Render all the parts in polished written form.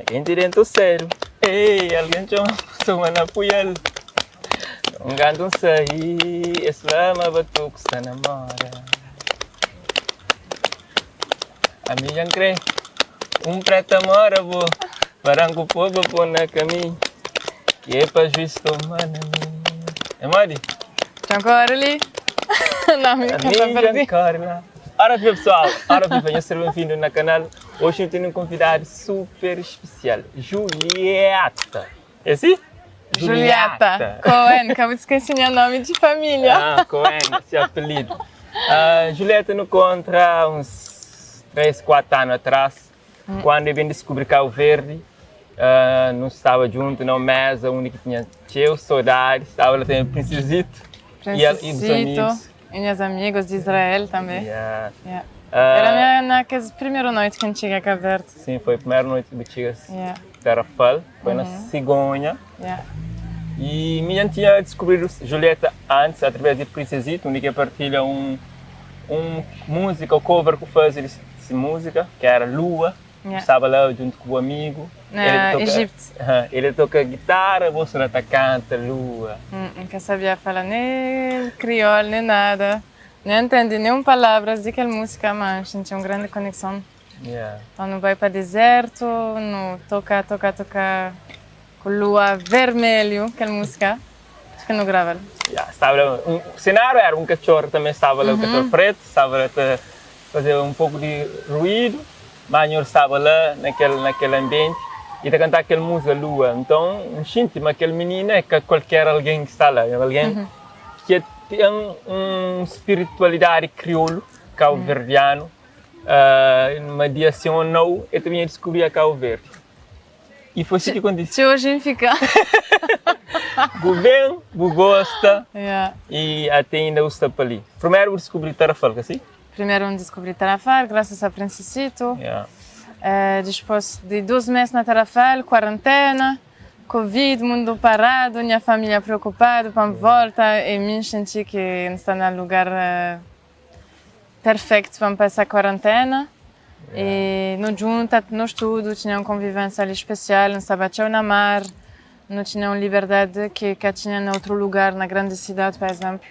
Na kenti dentu sedu Ei, algen txoma suma na puial Un kantu N sai Es fla ma batuku sta na moda Ami dja N kre un preta mora bo Para-m ku po pa po na kaminhu Ki é pa juiz toma na mi É modi? Dja N kóre li Não, mi ka Ami ta dja N perdi kóre la Ora viva pessoal, ora viva, nhos ser ben-vindu na kanal Oji nu tene un konvidadu super spesial, Julieta. É si? Julieta Cohen, ka bu skese nha nomi di família. Ah, Cohen, se apelidu. Uh, Julieta nu kontra uns 3, 4 anu atrás, mm. kuandu eu ben diskubri Cabo Verde, uh, nu staba djuntu na un mesa undi ki tinha txeu sodadi, staba la também Princesito, Princesito e, e dos amigos. E nhas amigos di Israel tanbê. Yeah. Yeah. Uh, Era minha, na kes primeru noiti ki N txiga a Cabo Verde. Sim, foi a primeira noite que txiga yeah. Tarrafal, foi na Cegonha. Yeah. E mi já tinha descobrido Julieta antes, através de Princesito, onde que partilha um, um música, o cover que fazia de, de música, que era Lua. Yeah. Estava lá junto com o amigo. Na ele toca, Egipto. Ele toca guitarra, você lá tá canta Lua. N ka sabia fala nem kriol, nem nada. Nem entendi nenhum palavras di kel músika, ma N xinti un grandi konekson. Yeah. Nton nu bai pa dizertu, nu toka, toka, toka ku lua vermelhu, kel músika, acho ki nu grava-l. Yeah, staba la, un senáriu era un katxor também staba la, un katxor pretu, staba la ta faze un poku di ruídu, ma nho staba la na kel, na kel anbienti i ta kanta kel músika Lua. Nton, N xinti ma kel minina é ka kualker algen ki sta la, é algen ki ten un spiritualidadi kriolu, kauverdianu. Ma dia sim ou nau el ta binha diskubri a Cabo Verde. E foi si ki kontisi. Ti oji N fika. Bu ben, bu gosta Yeah. e ate inda bu sta pa li. Primeru bu diskubri Tarrafal, ka si? Primeru N diskubri Tarrafal grasas a Princesito. Yeah. Dispos di dus mes na Tarrafal, kuarantena, Covid, mundu paradu, nha familia preokupadu pa N volta e mi N xinti ki N sta na lugar Perfecto pa N pasa kuarantena e nu djunta nos tudu, tinha un konvivensia ali spesial, N staba txeu na mar, nu tinha un liberdadi ki ka tinha na utru lugar, na grandi sidadi pa ezenplu.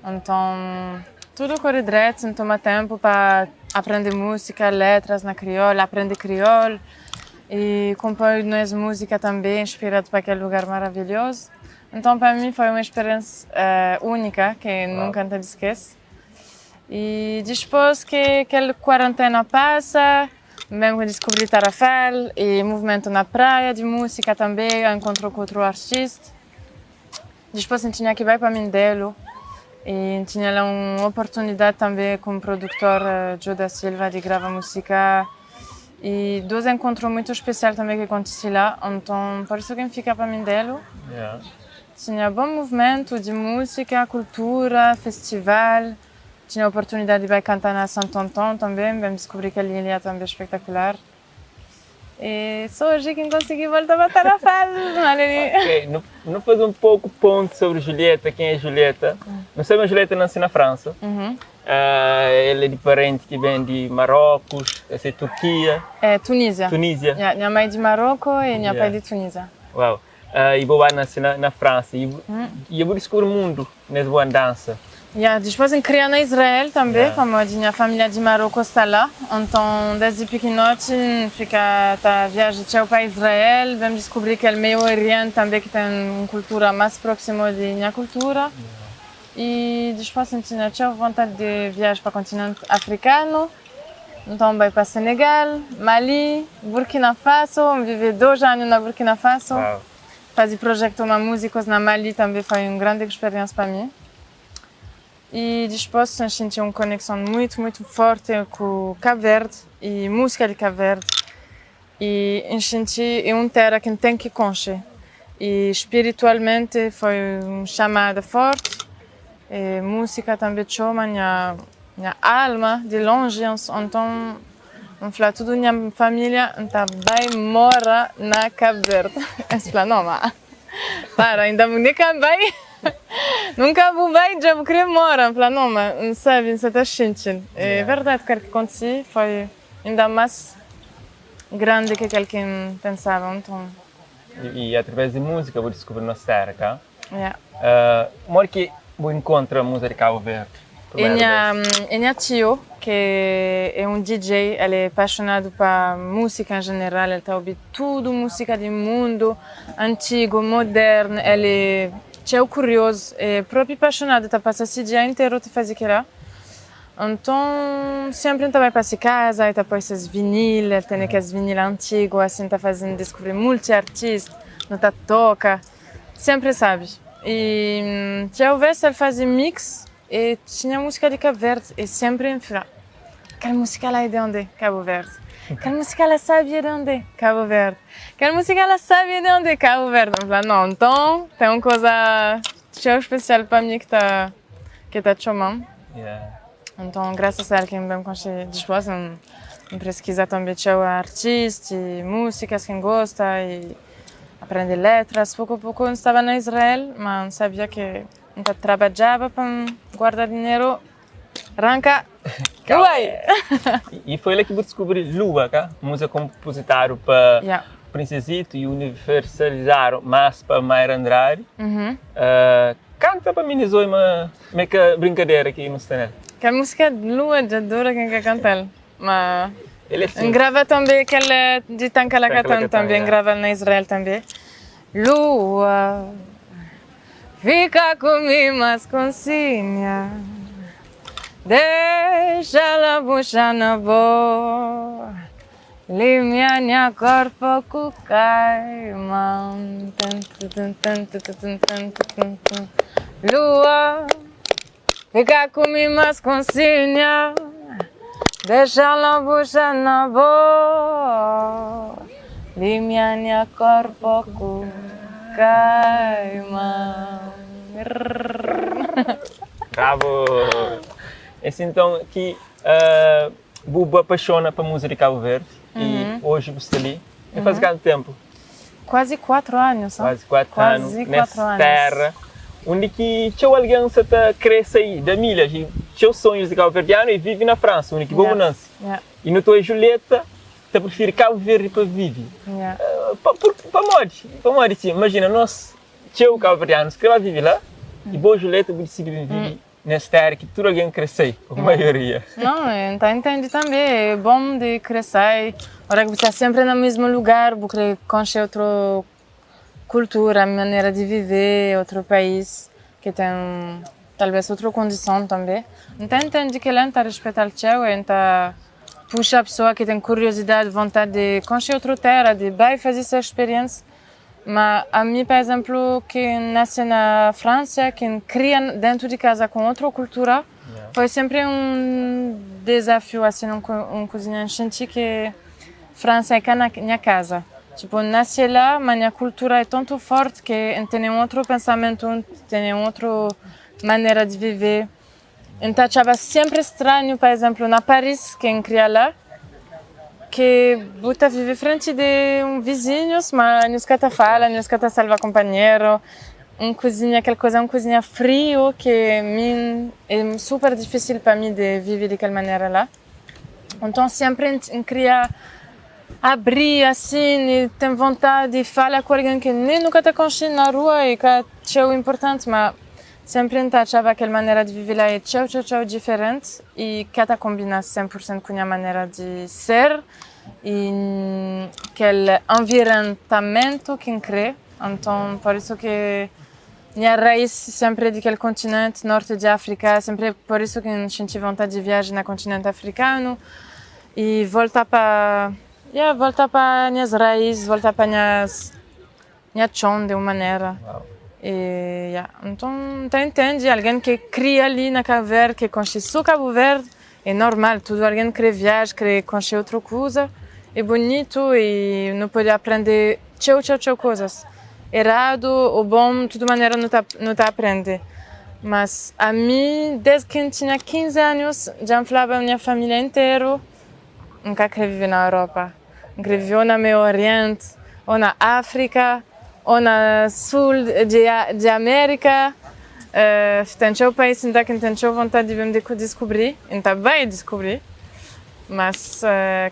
Nton tudu kore dretu, N toma tenpu pa aprende musika, letras na kriol, aprende kriol e konpoi nos musika tanbe inspiradu pa kel lugar maravilhozu. Nton pa mi foi un speriensia unika ki nunka N ta diskese. E dispôs ki kel kuarantena pasa, N ben ku diskubri Tarrafal e muvimentu na praia di músika tanbe, enkontru ku utru artista. Dispôs N tinha ki bai pa Mindelo e N tinha la un oportunidadi tanbe ku un produktor, Djo da Silva, di grava músika e dos enkontru muitu spesial tanbe ki kontisi la. Anton, pur isu ki N fika pa Mindelo. Tinha bon muvimentu di músika, kultura, festival. Tinha oportunidadi di bai kanta na Santo Anton tanbe, N ben diskubri kel ilha tanbe spektakular. E so oji ki N konsigi volta pa Tarrafal. Ok, nu nu faze un poku pontu sobri Julieta, ken é Julieta. Nu sabe ma Julieta nase na Fransa. El é di parenti ki ben di Marokus, ese Turkia. É, Tunísia. Tunísia. Nha, nha mai di Maroku e nha pai di Tunísia. Uau. I bo ba nase na Fransa i i bu diskubri mundu nes bu andansa. Ya, dipôs N kria na Israel tanbê, pamodi nha família di Marokos sta la. Anton, désdi pikinoti N fika ta viaja txeu pa Israel, ben diskubri kel Meiu Orienti tanbê ki ten un kultura más próksimu di nha kultura. I dipôs N tinha txeu vontadi di viaja pa kontinenti afrikanu. Nton N bai pa Senegal, Mali, Burkina Faso, N vive dos anu na Burkina Faso, faze projecto ma musicos na Mali tanbe foi un grande experiença pa mi. E dispos N xinti un conexon muito muito forte ku Cabo Verde e musica di Cabo Verde e N xinti é un tera ki N ten ki konxe e spiritualmente foi un chamada forte. E músika tanbe txoma nha nha alma di lonji, anton N fla tudu nha família N ta bai mora na Cabo Verde. Es fla, no ma para, inda bu ka bai, nunka bu bai dja bu kre mora. N fla, no ma N sabe, N sa ta xinti-l. É verdadi kel ki kontisi foi inda más. grandi ki kel ki N pensaba. Nton. I através di múzika bu diskubri nos téra, ka? Yeah. Modi ki bu inkontra múzika di Kabu Verdi É primeru nha, bês? é nha tio ki é un DJ, el é paxonadu pa múzika en jeneral, el ta obi tudu múzika di mundu, antigu, modernu, el é txeu kuriozu, é propi paxonadu, ta pasa si dia interu ta faze kila. Nton, sénpri N ta bai pa se kaza, el ta poi ses vinil, el tene kes vinil antigu, asin ta faze-m diskubri multi artista, nu ta toka, sénpri sabi. I txeu ves el faze mix e tinha múzika di Kabu Verdi e sénpri N fla, Kel múzika la é di onde? Kabu Verdi. Kel múzika la sabi é di onde? Kabu Verdi. Kel múzika la sabi é di onde? Kabu Verdi. N fla, nau, nton ten un koza txeu spesial pa mi ki ta ki ta txoma-m. Nton, grasas a el ki N ben konxe dipôs. N peskiza tanbe txeu artist i múzikas ki N gosta i aprende letras. Poku poku N staba na Israel, ma N sabia ki N ta trabadjaba pa N guarda dinheru. Ranka! Uai! I foi la ki bu diskubri Lua, ka? Múzika konpozitadu pa Princesito i universalizadu más pa Mayra Andrade. Kanta pa mi Nizoi ma ma ka brinkadera ki nu sta nel. Kel múzika Lua dja dura ki N ka kanta-l, ma El é N simples. grava tanbe kel di Tankalakatan tanbe, N grava-l na Israel tanbe. Lua. Fika ku mi mas konsinha Dexa la buxa na bo Limia nha korpo ku kaima Lua Fika ku mi mas konsinha Dexa la buxa na bo Limia nha korpo ku kaima. Bravo! Es inton ki bu bu apaixona pa múzika di Kabu Verdi i oji bu sta li. Dja faze kantu ténpu? Kuazi 4 anus. Kuazi 4 anu nes terra undi ki txeu algen sa ta kre sai da milhas i txeu sonhus di kabuverdianu e vive na Fransa undi ki bo bu nansi. I nu ta oja Julieta ta prifiri Kabu Verdi pa vive. Pamodi? Pamodi si imajina nos txeu kabuverdianus kre ba vive la i bo Julieta bu disidi ben vive Nes téra ki tudu algen kre sai, ô maioria. Não, N ta intendi tanbe. É bom di kre sai. Ora ki bu sta senpri na mesmu lugar, bu kre konxe otru kultura, manera di vive, otru país ki ten talves otru kondison tanbe. N ta intendi kila, N ta rispeta-l txeu e N ta puxa pesoa ki ten kuriozidadi, vontadi di konxe otru téra, di bai faze ses speriensa. Ma ami, pa ezenplu, ki N nase na Fransia, ki N kria dentu di kaza ku otru kultura, foi senpri un dezafiu asin, un kuzinha. N xinti ki Fransia é ka na nha kaza. Tipu, N nase la, ma nha kultura é tantu forti ki N tene un otru pensamentu, N tene un otru manera di vive. N ta atxaba senpri stranhu, pa ezenplu, na Paris, ki N kria la, ki bu ta vive frenti di un vizinhus, ma nhos ka ta fala, nhos ka ta salva kunpanheru. Un kuzinha, kel kuza, un kuzinha friu ki mi é super difisil pa mi di vive di kel manera la. Nton, senpri N kria abri asin i ten vontadi di fala ku algen ki nen nu ka ta konxe na rua, i ka txeu inportanti, ma Senpri N ta atxaba kel manera di vive la é txeu txeu txeu diferenti i ka ta konbina 100% ku nha manera di ser i kel envirantamentu ki N kre. Anton, pur isu ki nha rais senpri é di kel kontinenti, norti di Afrika, senpri é pur isu ki N xinti vontadi di viaja na kontinenti afrikanu i volta pa, ya, volta pa nhas rais, volta pa nhas. Nha txon di un manera E ya Nton N ta intendi algen ke kria li na Kabu Verdi ke konxe so Kabu Verdi é normal tudu algen kre viaja kre konxe otru kuza é bunitu i nu pode aprende txeu txeu txeu kuzas eradu o bon tudu manera nu ta nu ta aprende mas ami desdi ki N tinha 15 anus dja N flaba nha familia interu N ka kre vive na Europa N kre vive o na Meio Oriente, o na Áfrika, o na Sul di Amérika. Ten txeu país inda ki N ten txeu vontadi di ben diskubri, N ta bai diskubri. Mas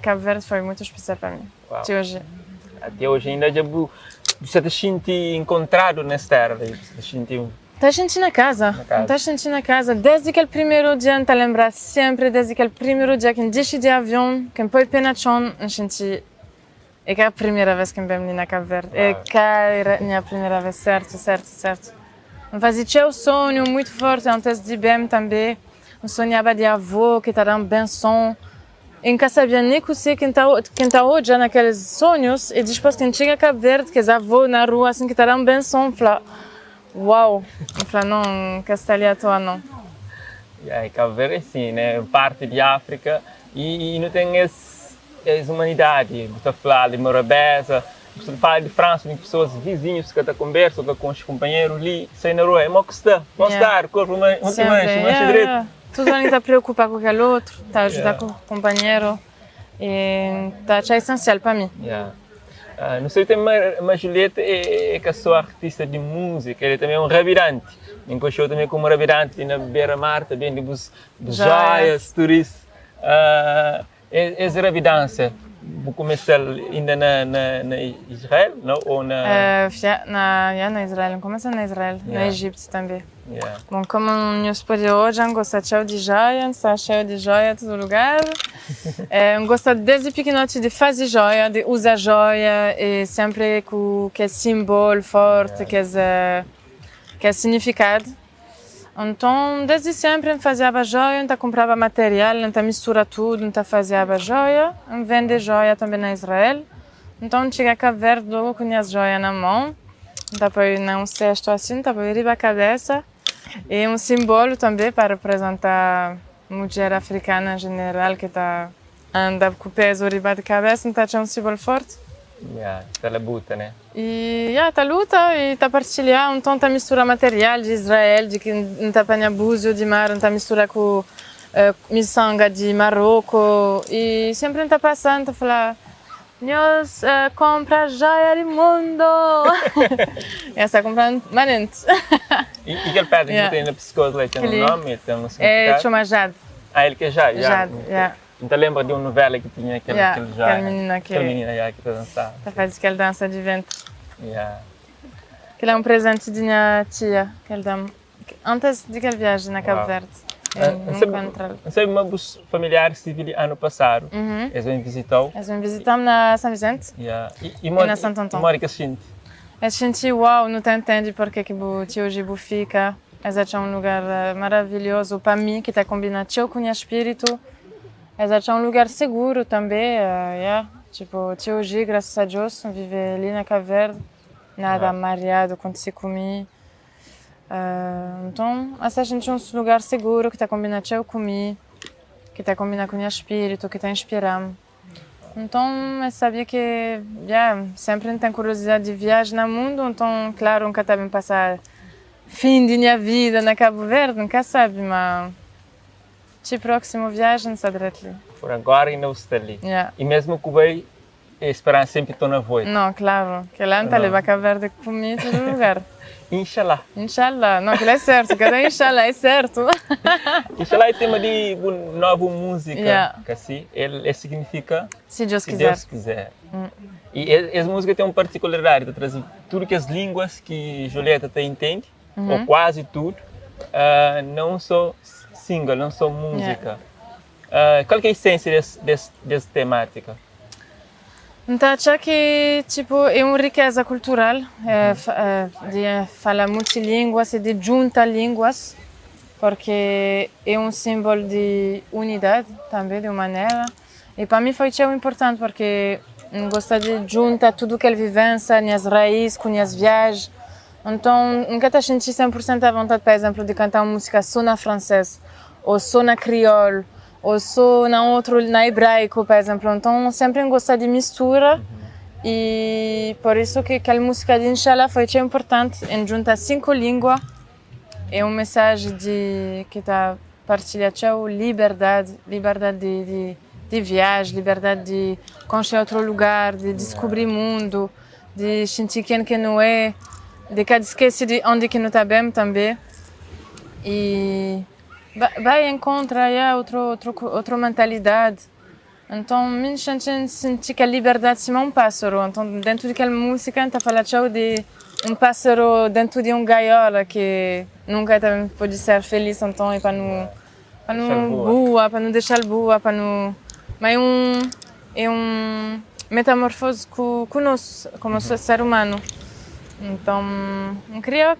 Kabu Verdi foi mutu spesial pa mi. Ti oji. Até oji ainda dja bu bu sa ta xinti enkontradu nes tera li, bu sa ta xinti. Ta xinti na kaza. Na kaza. N ta xinti na kaza desdi kel primeru dia, N ta lenbra senpri desdi kel primeru dia ki N dixi di avion, ki N poi pe na txon, N xinti é ka primera vez ki N ben li na Kabu Verdi, é ka nha primera vez, sertu, sertu, sertu. N faze txeu sonhu muitu forti antes di ben tanbe, N sonhaba di avô ki ta da-m benson. I N ka sabia nen kuse ki N ta ki N ta odja na kel sonhus i dispos ki N txiga Kab Verde kes avô na rua asin ki ta da-m benson N fla uau N fla non N ka sta li atoa non. Ya, Kab Verde é sin né, un parti di Áfrika i nu ten es es umanidadi, bu ta fla di morabeza, bu ta fala di Fransa, di pesoas vizinhus ki ka ta konbersa ô ka konxe kunpanheru li sai na rua é mo ki sta, mo sta, korpu manxe, manxe dretu. Tudu algen ta preokupa ku kel otru, ta ajuda ku kunpanheru i ta atxa esensial pa mi. Yeah. Nu sabe tanbe ma Julieta é ka sô artista di múzika, el é tanbe un rabidanti. N konxe-u tanbe komu rabidanti na bera-mar, ta bende bus jóias, tudu isu. Es rabidansa bu kumesa-l inda na na Israel nau ou na. Na ya na Israel, N kumesa na Israel, na Ejiptu tanbe. Bon komu nhos pode odja N gosta txeu di joia, N sta xeiu di joia tudu lugar. N gosta desdi pikinoti di faze joia, di uza joia e senpri ku kes sinbol forti, kes kes signifikadu. Nton, desdi senpri N fazeaba joia, N ta kunpraba material, N ta mistura tudu, N ta fazeaba joia. N vende joia tanbe na Israel. Nton, N txiga Kab Verdi logu ku nhas joia na mon. N ta poi na un sestu asin, N ta poi riba kabesa. E un sinbolu tanbe pa reprezenta mudjer afrikana en jeneral ki ta Anda ku pezu riba di kabesa, N ta atxa un sibol forti. Ya, ta labuta, né? I, ya, ta luta i ta partilha. Nton, ta mistura material di Israel, di ki N ta panha búziu di mar, N ta mistura ku misanga di Maroku. I senpri N ta pasa, N ta fla, Nhos konpra joia di mundu! Nhos ta kunpra manenti. I kel pedra ki bu tene na piskos la, ten un nomi? Ten un signifikadu? É txoma jade. Ah, el ki é jade? Jade, ya. N ta lenbra di un novela ki tinha kel Ya, kel kel joia. minina ki Kel minina, ya, ki ta dansaba. ta faze kel dansa di ventri. Ya. Kel é un prezenti di nha tia ki el da-m antes di kel viaji na Kabu Uau. Verdi. Ah, N N sabe, nkontra-l. N sabe ma bus familiaris stive li anu pasadu. Es ben vizita-u. Es ben vizita-m na San Visenti Ya. I, i i modi, na Santo i Anton. modi ki es xinti? Es xinti, uau, nu ta ntende purke ki bu ti oji bu fika. Es atxa un lugar maravilhozu pa mi, ki ta konbina txeu ku nha spiritu. Es atxa un lugar seguru tanbe, yeah. Tipo, ti oji, grasas a Deus, N vive li na Kabu Verdi, nada mariadu kontise ku mi. Nton, es ta xinti un lugar seguru ki ta konbina txeu ku mi, ki ta konbina ku nha spiritu, ki ta inspira-m. Nton, es sabia ki, yeah, senpri N ten kuriozidadi di viaji na mundu, nton, klaru, N ka ta ben pasa fin di nha vida na Kabu Verdi, N ka sabe, ma ti próksimu viaji N sta dretu li. Por agora inda bu sta li. Yeah. I mesmu ku bai, E speransa senpri torna voita. Não, claro. Kel-la N ta leba Kabu Verdi ku mi tudu lugar. Inxalá. Inxalá. Não, kel-la é sertu. Kada inxalá é sertu. Inxalá é tema di bu novu múzika, Yeah. ka si? El el signifika? Si Deus Si kizer. Deus kizer. I es múzika ten un partikularidadi, ta traze tudu kes línguas ki Julieta ta intende, ô kuazi tudu, na un sô single, na un sô múzika. Kal ki é isensia des des des temátika? N ta atxa ki tipo é un rikeza kultural di fala munti línguas e di djunta línguas porque é un simbol di unidadi tanbe di un manera e pa mi foi txeu inportanti porque N gosta di djunta tudu kel vivensa, nhas rais ku nhas viaji nton N ka ta xinti 100 pur sentu avontadi pa izénplu di kanta un músika so na fransês ô sô na kriol, ô sô na otru, na ebraiku, pa izénplu. Nton, sénpri N gosta di mistura i pur isu ki kel múzika di Inxalá foi txeu inportanti. N djunta 5 língua, é un mesaji di ki ta partilha txeu liberdadi, liberdadi di di di viaji, liberdadi di konxe otru lugar, di diskubri mundu, di xinti ken ki nu é, di ka diskese di undi ki nu ta ben tanbe. I bai enkontra ya otru otru otru mentalidadi. Nton mi N xinti N sinti kel liberdadi sima un pásaru. Nton dentu di kel múzika N ta fala txeu di un pásaru dentu di un gaiola ki nunka el ta ben pode ser felis. Nton é pa nu pa nu bua, pa nu dexa-l bua, pa nu ma é un é un metamorfozi ku ku nos komu ser umanu. Nton N kria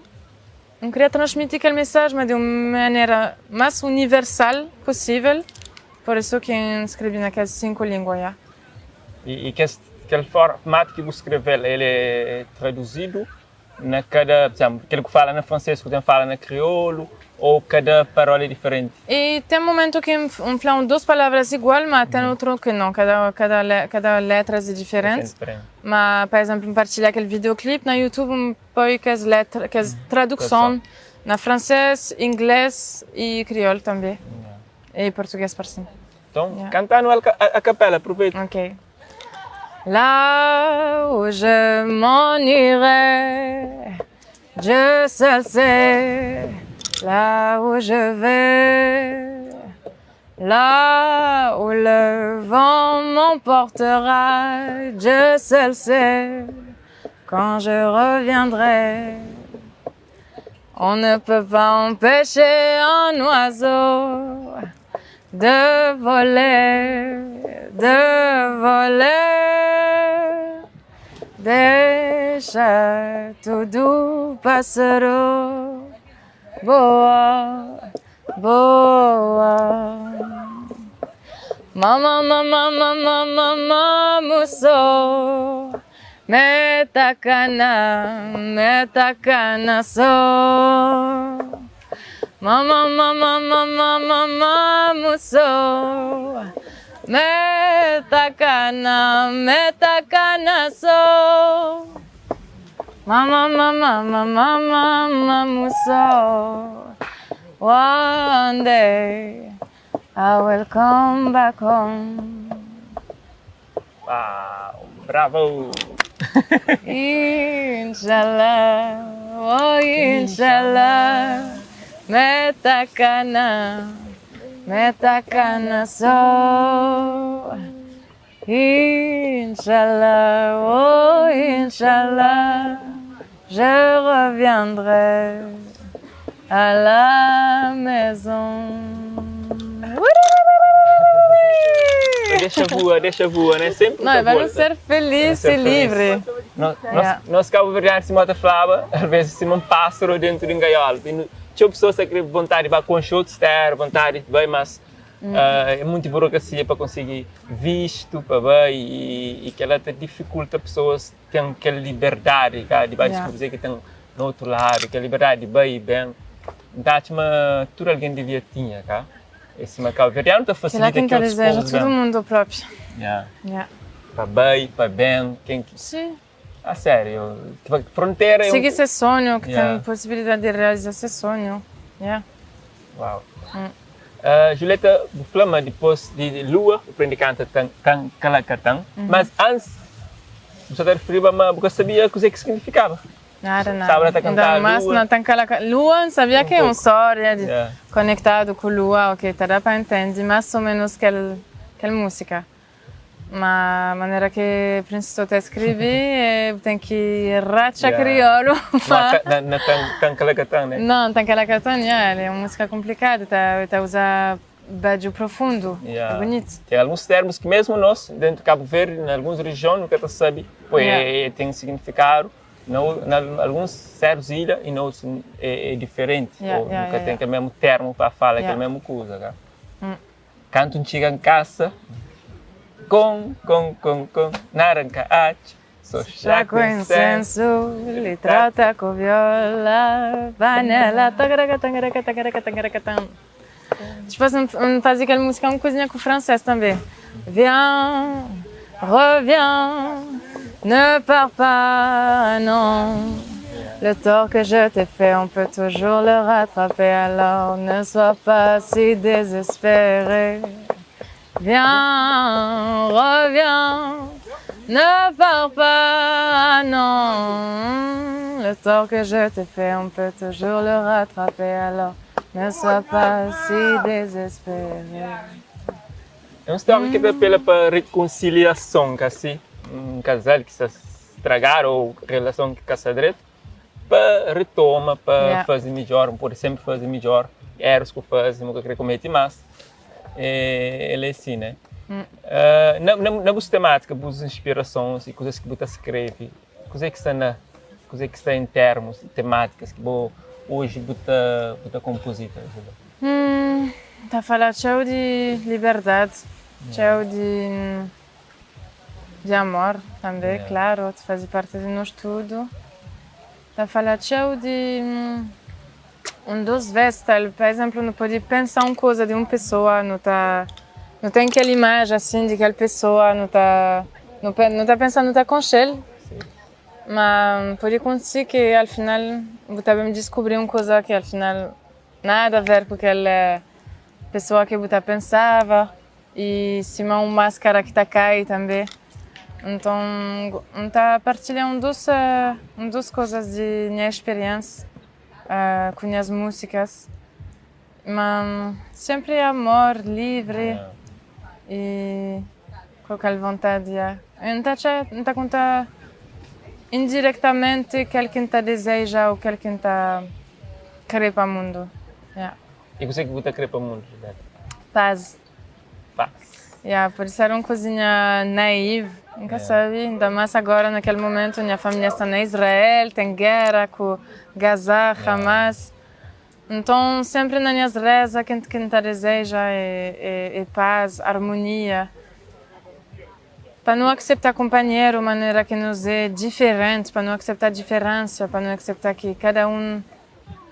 N kria transmiti kel mensaji ma di un manera más universal posível, por isu ki N skrebi na kes 5 língua, ya. I kes kel formatu ki bu skrevel, el é traduzidu na kada, pur izénplu, kel ku fala na fransês ku ten fala na kriolu, ô kada parola é diferenti? I ten momentu ki N fla un dos palavras igual, ma ten utru ki non, kada kada kada letras é diferenti. Ma, pa izénplu, N partilha kel videoclip na YouTube, N Poi kes letra, kes tradukson na fransês, inglês i kriol tanbê. E português parse. Então, kanta-nu a kapela, aproveita. Ok. Là où je m'en irai, Dieu seul sait là où je vais, Là où le vent m'emportera, Dieu seul sait quand je reviendrai. On ne peut pas empêcher un oiseau de voler, de voler. Deixa tudo pássaro voa, voa. Mama, mama, mama, mama, muso. Metakana, metakana so. Mama, mama, mama, mama, muso. Metakana, metakana so. Mama, mama, mama, mama, muso. One day I will come back home. Uau, bravo! Inshallah, oh inshallah, metakana, metakana so. Inshallah, oh inshallah, je reviendrai à la maison. Dexa voa, dexa voa, né? Sempre Não, ta vai volta. ser feliz Ser e livre. Nos, Yeah. nos kabuverdianus sima ta flaba, alvês sima un pásaru dentu di un gaiola. Tem txeu pesoas ta kre vontadi di ba konxe otus téra, vontadi di bai, mas É munti burokrasia pa konsigi vistu pa bai i kel-la ta difikulta pesoas ten kel liberdadi ka di bai diskubri kuzê ki ten na otu ladu, kel liberdadi di bai i ben. N ta atxa ma tudu algen devia tinha ka. É sima kabuverdianu ta fasilita ki ki N ta otus dizeja povus tudu ben. mundu propi. Pa bai, pa ben, ken ki. A sériu, frontera é un. Sigi ses sonhu, ki ten posibilidadi di realiza ses sonhu. Yeah. Uau. Julieta, bu fla ma dipôs di Lua bu prende kanta tan tan kalakatan, mas antis bu sa ta rifiriba ma bu ka sabia kuzê ki signifikaba. Nada, nada. Staba la ta kanta Inda más Lua. na tan kalaka Lua, N sabia ki é un stória di konektadu ku Lua, ok, ta da pa intendi más o ménus kel kel músika. Ma manera ki Prince ta skribi e bu ten ki ratxa kriolu pa. Na Tankalakatan ne? Não, Tankalakatan, yeah, el é un músika konplikadu, ta ta uza badju profundu, é bunitu. Ten alguns termus ki mesmu nos dentu di Kabu Verdi, na alguns rijion nu ka ta sabi, poi e ten signifikadu na na alguns sertus ilha i na otus é diferenti, ou nu ka ten kel mesmu termu pa fala kel mesmu kuza ka. Kantu N txiga N kasa Kon, kon, kon, kon Nada N ka atxa So xá ku insensu Li trota ku viola Panela Tagaraka tangaraka tagaraka tagaraka tan Dipôs N faze kel múzika un kuzinha ku fransês tanbê Viens, reviens Ne pars pas, non Le tort que je t'ai fait, on peut toujours le rattraper Alors ne sois pas si désespéré Viens, reviens, ne pars pas, non Le tort que je t'ai fait, on peut toujours le rattraper Alors ne sois pas si désespéré. É un stória ki ta apela pa rikonsiliason, ka si? Un kazal ki sta stragadu ou relason ki ka sta dretu, pa retoma, pa faze midjor, bu pode senpri faze midjor, erus ku faze, bu ka kre kometi mas, el é si, né? Na bus temátika, bus inspirasons i kuzas ki bu ta skrebe, kuzê ki sta na, kuzê ki sta en termus di temátikas ki bo oji bu ta bu ta konpozita? N ta fala txeu di liberdadi, txeu di di amor tanbe, klaru, ta faze parti di nos tudu. Ta fala txeu di un dos ves tal, pa izénplu, nu pode pensa un kuza di un pesoa, nu ta nu ten kel imaji asin di kel pesoa, nu ta nu ta pensa nu ta konxe-l, ma pode kontise ki al final bu ta ben diskubri un kuza ki al final nada a ver ku kel pesoa ki bu ta pensaba i sima un maskara ki ta kai tanbe. Nton, N ta partilha un dus un dus kozas di nha speriensa ku nhas músikas, ma senpri amor, livri i ku kel vontadi. N ta atxa, N ta konta indiretamenti kel ki N ta deseja ô kel ki N ta kre pa mundu. I kuzê ki bu ta kre pa mundu, Julieta? Paz. Paz. Ya, pode ser un kuzinha naive, N ka sabe, inda más agora na kel momentu nha família sta na Israel, ten géra ku Gaza, Hamas. Nton, sénpri na nhas reza ken ki N ta dezeja é é paz, armonia. Pa nu aksepta kunpanheru manera ki nos é diferenti, pa nu aksepta diferénsia, pa nu aksepta ki kada un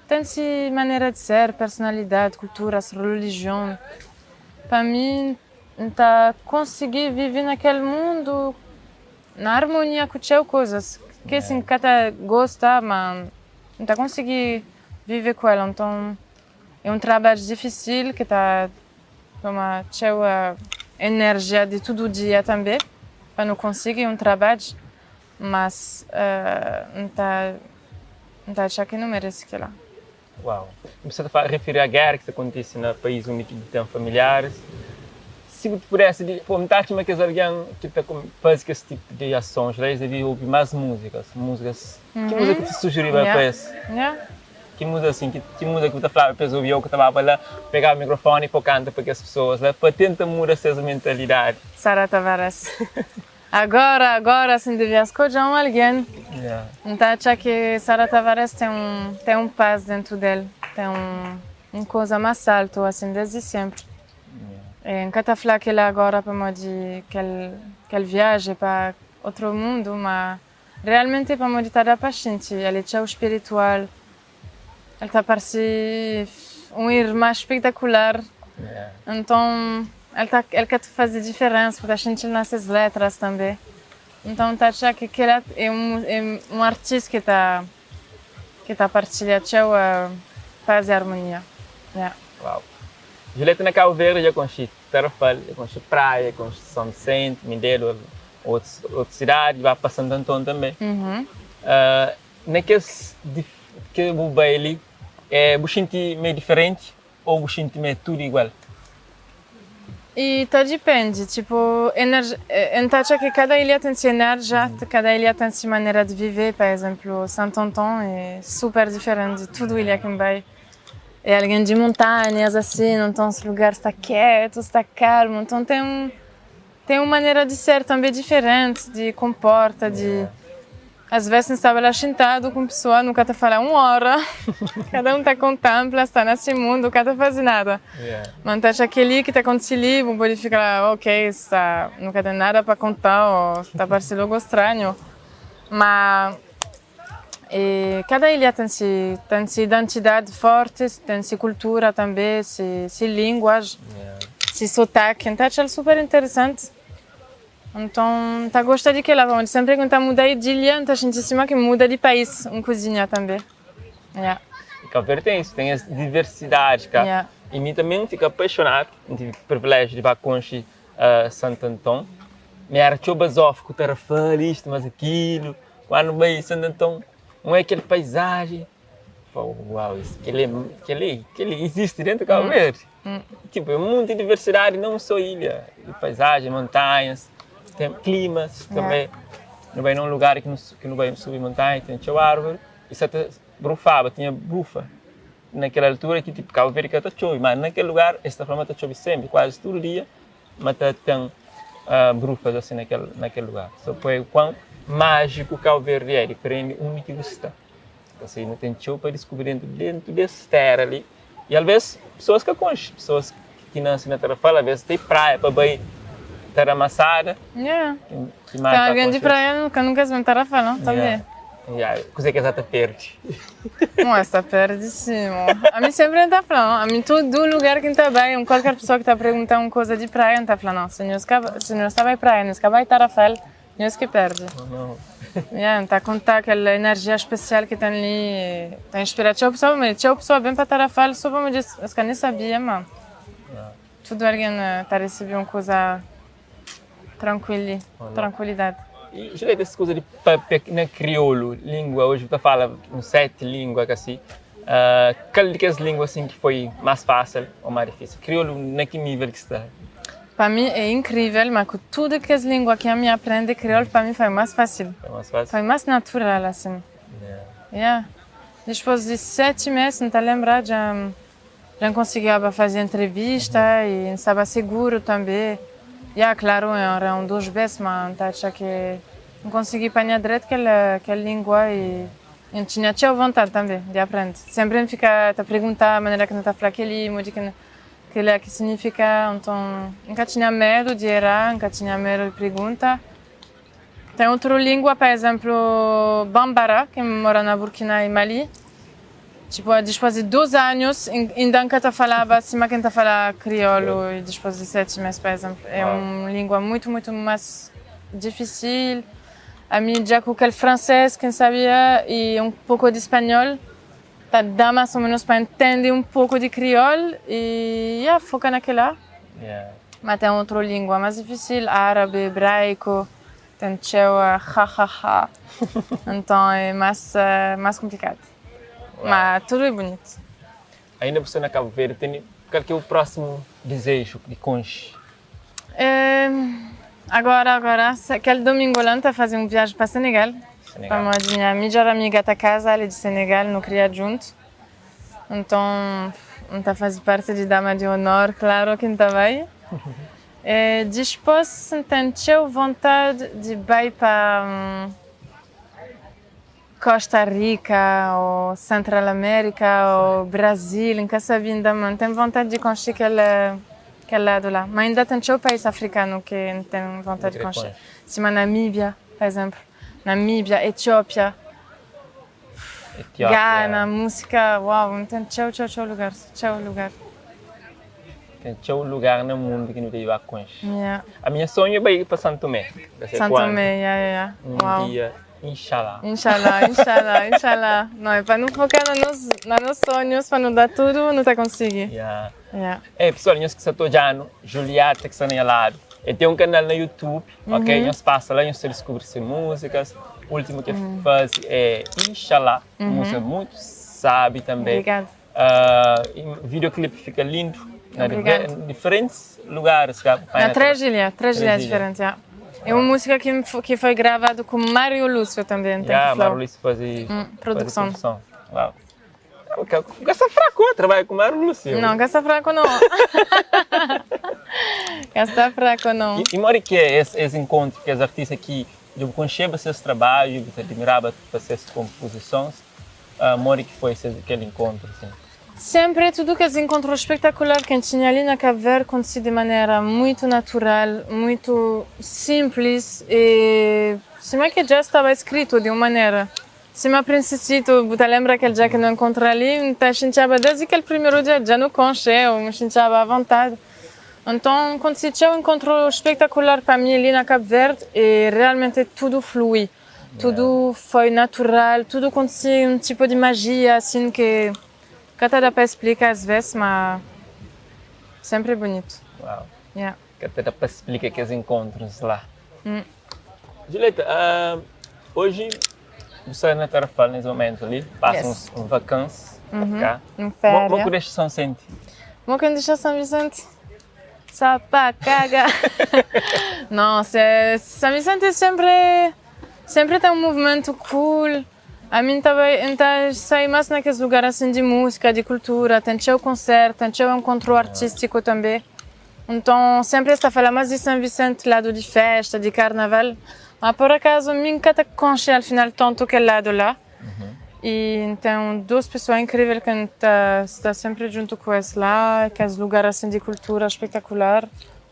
Ten si manera di ser, personalidadi, kulturas, relijion. Pa mi, N ta konsigi vive na kel mundu na armonia ku txeu kuzas ki si N ka ta gosta, ma N ta konsigi vive ku el. Nton, é un trabadju difisil ki ta toma txeu enerjia di tudu dia tanbe pa nu konsigi un trabadju. Mas N ta N ta atxa ki nu merese kila. Uau! Bu sta ta fala referi a géra ki sta kontise na país undi ki bu ten familiaris. Si bu pudese di, pô, N ta atxa ma kes algen ki ta faze kes tipu di asons la, es debe obi más múzikas, múzikas. Ki múzika ki bu ta sujeriba pa es? Ki múzika asin, ki múzika ki bu ta flaba pa es obi ô ki ta baba la, pegaba mikrofoni pa kanta pa kes pesoas la, pa tenta muda ses mentalidadi? Sara Tavares. Agora, agora si N devia skodja un algen, N ta atxa ki Sara Tavares ten un, ten un pas dentu del, ten un, un koza más altu, asin, desdi senpri. E N ka ta fla kila agora pamodi kel, kel viaji pa otru mundu, ma realmenti pamodi ta da pa xinti, el é txeu spiritual, El ta parse un irma spetakular. Nton, el ta el ka ta faze diferénsa, bu ta xinti-l na ses létras tanbê. Nton, N ta atxa ki kel-la é un é un artista ki ta ki ta partilha txeu pas i armonia. Yeah. Uau! Julieta na Kabu Verdi dja konxe Tarrafal, dja konxe Praia, dja konxe São Vicente, Mindelo, otus otus sidadi, dja ba pa Santo Anton tanbê. Na kes ki bu bai li, bu xinti ma é diferenti ô bu xinti ma é tudu igual? E ta dipende, tipo, N ta atxa ki kada ilha ten si energia, kada ilha ten si manera di vive, pa izénplu, Santo Anton é super diferenti di tudu ilha ki N bai, é algen di montanhas asin, nton si lugar sta ketu, sta kalmu, nton ten un ten un manera di ser tanbe diferenti, di konporta, di. As ves N staba la xintadu ku un pesoa, nu ka ta fala un ora, kada un ta kontanpla, sta na si mundu, ka ta faze nada. Ma N ta atxa kel-li ki ta kontise li, bu pode fika la, ok, sta, nu ka ten nada pa konta o ta parse logu stranhu. Ma kada ilha ten si, ten si identidadi forti, ten si kultura tanbe, si, si linguas, si sotaki. N ta atxa-l super interesanti. Nton, N ta gosta di kel-la, pamodi sénpri ki N ta muda di ilha, N ta xinti sima ki N muda di país, N kuzinha tanbê. Yeah. E Kabu Verdi ten isu, ten es diversidadi ka. Yeah. I mi tanbê N fika apaixonadu, N tive priviléjiu di ba konxe Santu Anton. Mi éra txeu bazófu ku Tarrafal, istu, mas akilu. Kandu N bai Santu Anton, N oia kel paizaji. Uau, kel-li, kel-li, kel-li izisti dentu Kabu Verdi. Tipo, é munti diversidadi na un só ilha. Paizajen, montanhas, tem klimas tanbe. Nu bai na un lugar ki nu ki nu bai subi montanha, ten txeu árvori i sa ta brufaba, tinha brufa na kel altura ki tipo Kabu Verdi ka ta txobi, ma na kel lugar es ta fla ma ta txobi senpri, kuazi tudu dia. Ma ta ten brufas asi na kel na kel lugar. So pa e kuan májiku Kau Verdi é, diprendi undi ki bu sta. Pasei nu ten txeu pa diskubri dentu dentu des tera li. I alves pesoas ka konxe, pesoas ki nase na Tarrafal alves tem praia pa bai Tarramassada. Yeah. Ki más Ten ta algen di konxe. praia nunka nunka es ben Tarrafal, não? Talvez. Yeah. Yeah. Kuzê ki es ata perde? Mo es ta perde sim, mo. Ami sempre N ta fla, no? Ami tudu lugar ki N ta bai, un kualker pessoa ki ta pergunta un koza di praia, N ta fla, no, si nhos ka, si nhos ta bai praia, nhos ka bai Tarrafal, nhos ki perde. Oh, no. Yeah, N ta konta kel enerjia spesial ki ten li, ta inspira txeu pessoa, pamodi txeu pessoa ben pa Tarrafal so pamodi es ka nen sabia ma tudu algen ta resebe un kuza Tranquili, tranquilidade. I Julieta, es kuza di papia na kriolu, lingua, oji bu ta fala uns 7 lingua ka si, kal di kes lingua asin ki foi mas fasil o mas difisil? Kriolu na ki nivel ki sta? Pa mi é inkrivel, ma ku tudu kes lingua ki ami aprende, kriolu pa mi foi mas fasil. Foi mas fasil? Foi mas natural asin. Yeah. Dispos di 7 mes, N ta lenbra dja Dja N konsigiaba faze entrevista i N staba seguru tanbe. Ya, klaru, N era un dos bes, ma N ta atxa ki N konsigi panha dretu kel kel lingua i N tinha txeu vontadi tanbe di aprende. Senpri N fika ta pergunta manera ki nu ta fla kel-li, modi ki kel-la ki signifika. Nton, N ka tinha medu di era, N ka tinha medu di pergunta. Ten utru lingua, pa ezenplu, Bambara, ki mora na Burkina i Mali. Tipo, dispos di dus anus, inda N ka ta falaba sima ki N ta fala kriolu dispos di seti mes, pa ezenplu. É un lingua muitu, muitu mas difisil. Ami dja ku kel franses ki N sabia i un poku di spanhol, ta da mas o menus pa ntende un poku di kriol i ya, foka na kila. Ma ten utru lingua mas difisil, arabi, ebraiku, ten txeu ha-ha-ha, nton é mas mas konplikadu. Ma tudu é bunitu. Ainda bu sta na Kabu Verdi, tene kal ki é bu prósimu dizeju di konxe? Agora, agora, kel domingu la N ta faze un viaji pa Senegal, pamodi nha midjor amiga ta kaza, el é di Senegal, nu kria djuntu. Nton, N ta faze parti di dama di onor, klaru ki N ta bai. E dispôs N ten txeu vontadi di bai pa Costa Rica ô Central America ô Brasil, N ka sabe inda, ma N ten vontadi di konxe kel kel ladu la. Ma inda ten txeu país afrikanu ki N ten vontadi di konxe, sima Namíbia, pa izénplu. Namíbia, Etiópia. Gana, músika, uau, N ten txeu, txeu, txeu lugar, txeu lugar. Ten txeu lugar na mundu ki nu debe ba konxe. Yeah. Ami nha sonhu é bai pa San Tomé. Ka sei San kuandu. Tomé, yeah, yeah, yeah. Un Uau. dia, inxalá. Inxalá, inxalá, inxalá. Não, é pa nu foka na nos, na nos sonhus, pa nu da tudu, nu ta konsigi. Yeah. Yeah. Ei, pessoal, nhos ki sa ta odja-nu, Julieta ki sta na nha ladu, el ten un kanal na YouTube. Ok, nhos pasa la, nhos ta diskubri se múzikas. Últimu ki el faze é Inxalá, un múzika mutu sábi tanbê. Obrigada. I videoclip fika lindu na Obrigada. diferentis lugaris ka Na três ilha, três ilha diferenti, ya. É un múzika ki N ki foi gravadu ku Mário Lúcio tanbê, N ten Ya, ki fla-u. Mário Lúcio faze Produson. produson. Uau. Ka sta fraku, trabadja ku Mário Lúcio. Não, ka sta fraku não. Ka sta fraku não. I modi ki é es es enkontru ku es artista ki dja bu konxeba ses trabadju, bu ta admiraba pa ses konpozisons, modi ki foi ses kel enkontru asin? Senpri tudu kes enkontru spektakular ki N tinha li na Kabu Verdi kontise di manera muitu natural, muitu sinplis i sima ki dja staba skritu di un manera. Sima Prinsesito, bu ta lenbra kel dia ki nu enkontra li? N ta xintiaba desdi kel primeru dia, dja nu konxe, N xintiaba avontadi. Nton, kontise txeu enkontru spektakular pa mi li na Kabu Verdi i realmenti tudu flui, tudu foi natural, tudu kontise un tipu di majia asin ki ka ta da pa splika as ves, ma senpri bunitu. Uau! Yeah. Ka ta da pa splika kes enkontrus la. Julieta, oji. Bu sta na Tarrafal nes momentu li, pasa yes. uns vakans mm -hmm. cá. Um féria. Mo ku dexa São Vicente? Mo ku dexa São Vicente? Só pa caga. Não, se, São Vicente sempre sempre tem um movimento cool. A mim também tá sai mais naqueles lugares assim de música, de cultura, tem teu concerto, tem teu encontro artístico também. Então sempre está a falar mais de São Vicente, lado de festa, de carnaval. Mas por acaso nunca te conche al final tanto aquele lado lá. E então duas pessoas incríveis que tá, está sempre junto com eles lá, que é lugar assim de cultura espetacular.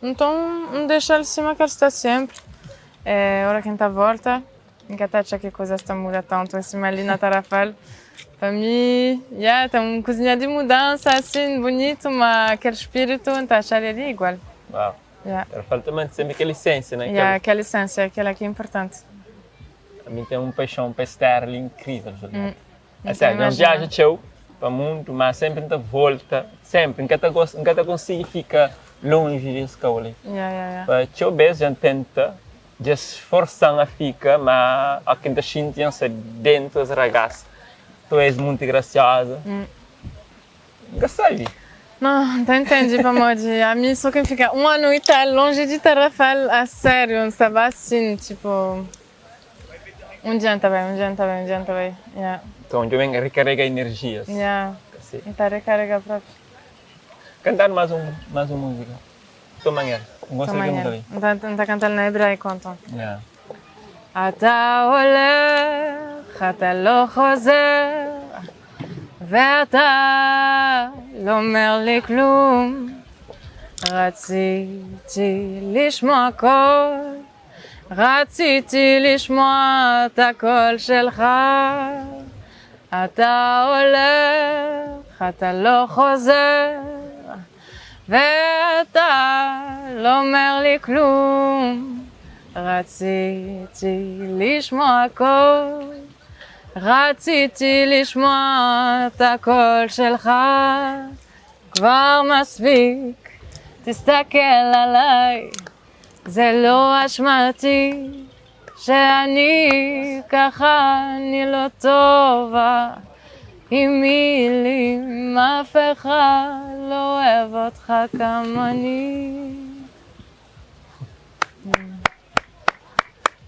Então deixa em cima que ele está sempre. É, hora que a gente volta, nunca tá que coisa está muda tanto assim ali na Tarrafal. Para mim, yeah, tem uma cozinha de mudança assim, bonito, mas aquele espírito está achar ali igual. Uau. Yeah. Tarrafal também sempre aquela essência, né? Yeah, aquela essência, aquela que é importante. A mim tem um paixão para esta ali incrível, Julieta. É Então sério, não imagina. viaja tchau para o mundo, mas sempre te volta, sempre, nunca te, nunca te consigo ficar longe desse cau ali. Yeah. Para tchau vez, a gente tenta, já se esforçando a fica, mas a quem está sentindo dentro das ragazas. Tu és muito graciosa. Nunca sabe. Não, não entendi, Pamodi. A mim só quem fica um ano e tal longe de Tarrafal, a sério, não estava assim, tipo... Um dia tá bem, um dia tá bem, um dia tá bem. Yeah. Então, eu venho recarregar energias. Yeah. Assim. Então recarrega próprio. Cantar mais uma música. Tô manhã. Gosto de cantar. Então, tá cantando na hebraico, então. Yeah. אתה הולך, אתה לא חוזר, ואתה לא אומר לי כלום. רציתי לשמוע קול, רציתי לשמוע את הקול שלך. אתה הולך, אתה לא חוזר, ואתה לא אומר לי כלום. רציתי לשמוע קול, רציתי לשמוע את הקול שלך. כבר מספיק, תסתכל עליי, זה לא אשמתי שאני ככה, אני לא טובה. עם מילים, אף אחד לא אוהב אותך כמוני.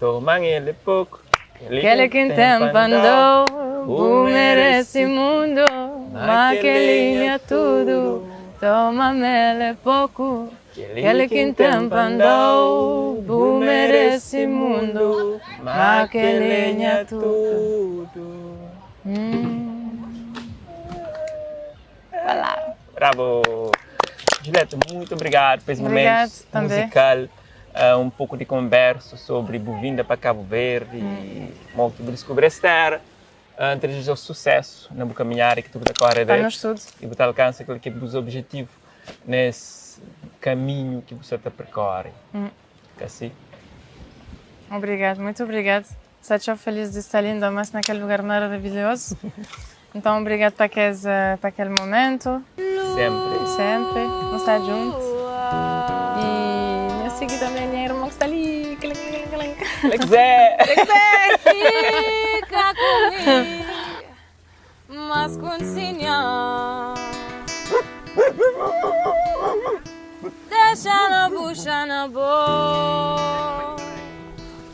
Toma ele pouco. Aquele que tempo andou, bu merece mundo, maquelinha tudo, toma mele pouco. Aquele que tempo andou, bu merece mundo, maquelinha tudo. Bravo! Julieta, muito obrigado por esse Obrigado momento também. musical, um pouco de conversa sobre Bovinda para Cabo Verde e como que descobrir esta terra. Antes de sucesso na boa caminhada que tu está correr Tá no estudo. e botar alcance aquilo que é o objetivo nesse caminho que você está percorre. Assim? Obrigado, muito obrigado. Estou feliz de estar ainda mais naquele lugar maravilhoso. Então, obrigado para aquele, para aquele momento. Sempre. Sempre. Vamos estar juntos. E eu segui também a minha irmã que está ali. Zé! Fica comigo, mas cozinha. Deixa na bucha na boca.